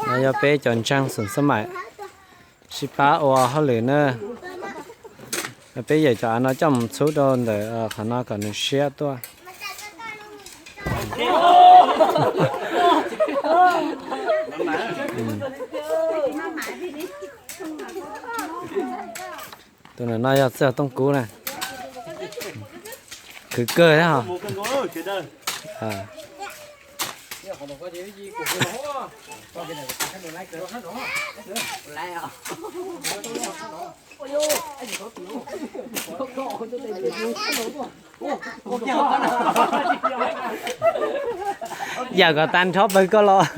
No yog peb cov ntseeg xum xab maim sib pab ua hauj lwm na. Peb yawm cov av no coj mus txhub rau ntawm qhov no kom nws siab tuaj. Tus no yog txij hauv tooj kub na. Khwv kawg thiab hos. Yam kom tag nrho pawg koj los.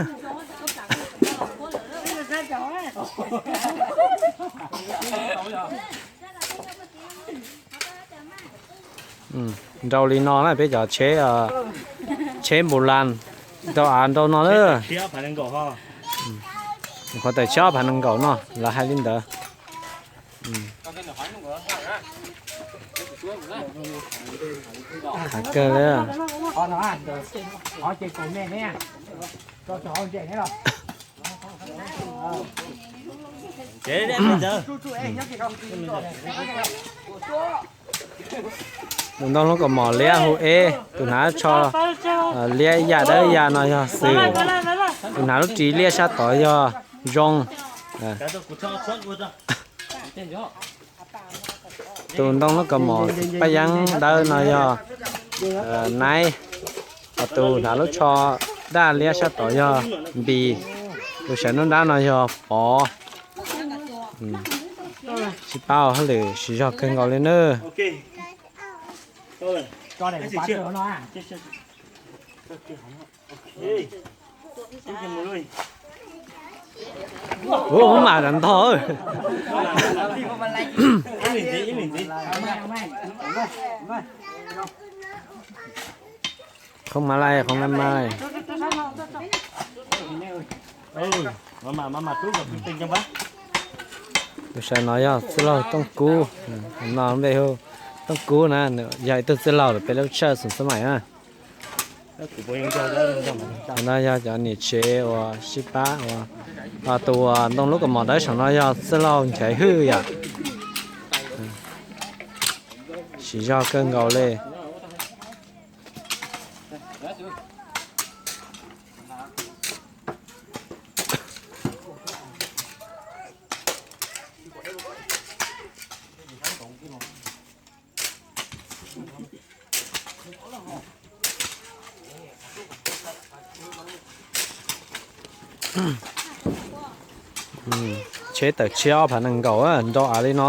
Nrau li no na peb cov tsheb, tsheb npus las, nrau av nrau no na. Qhov tawm tshiab ob phav nees nkaum no lawv hais li ntawd. Khav kawg li. Tus ntoo lub kaus mom liab hu eb, tus hnav tsho liab ib yam dawb ib yam no yog xwm, tus hnav lub ris liab sab tod yog zoo. Tus ntoo lub kaus mom paj yeeb dawb no yog naib, ho tus hnav lub tsho daj liab sab tod yog npis, tus saum nruab nrab no yog pov. Sib pab ua hauj lwm siv zog kawg nkaus li nawb. Ua, muab mam ntog. Qhov mas lais, qhov mas lais. Tus saum no yog txwj laug Tooj Kub, no npe hu Tooj Kub na, yog ib tug txwj laug peb lub tshawj xum xab maim na. No yog cov niam tsev uas sib pab ua, tus uas ntoo lub kaus mom dawb saum no yog txwj laug Nchaiv Hwj yom. Siv zog kawg nkaus li. Tsheb tawm tshiab ob phav nees nkaum nrau av li no.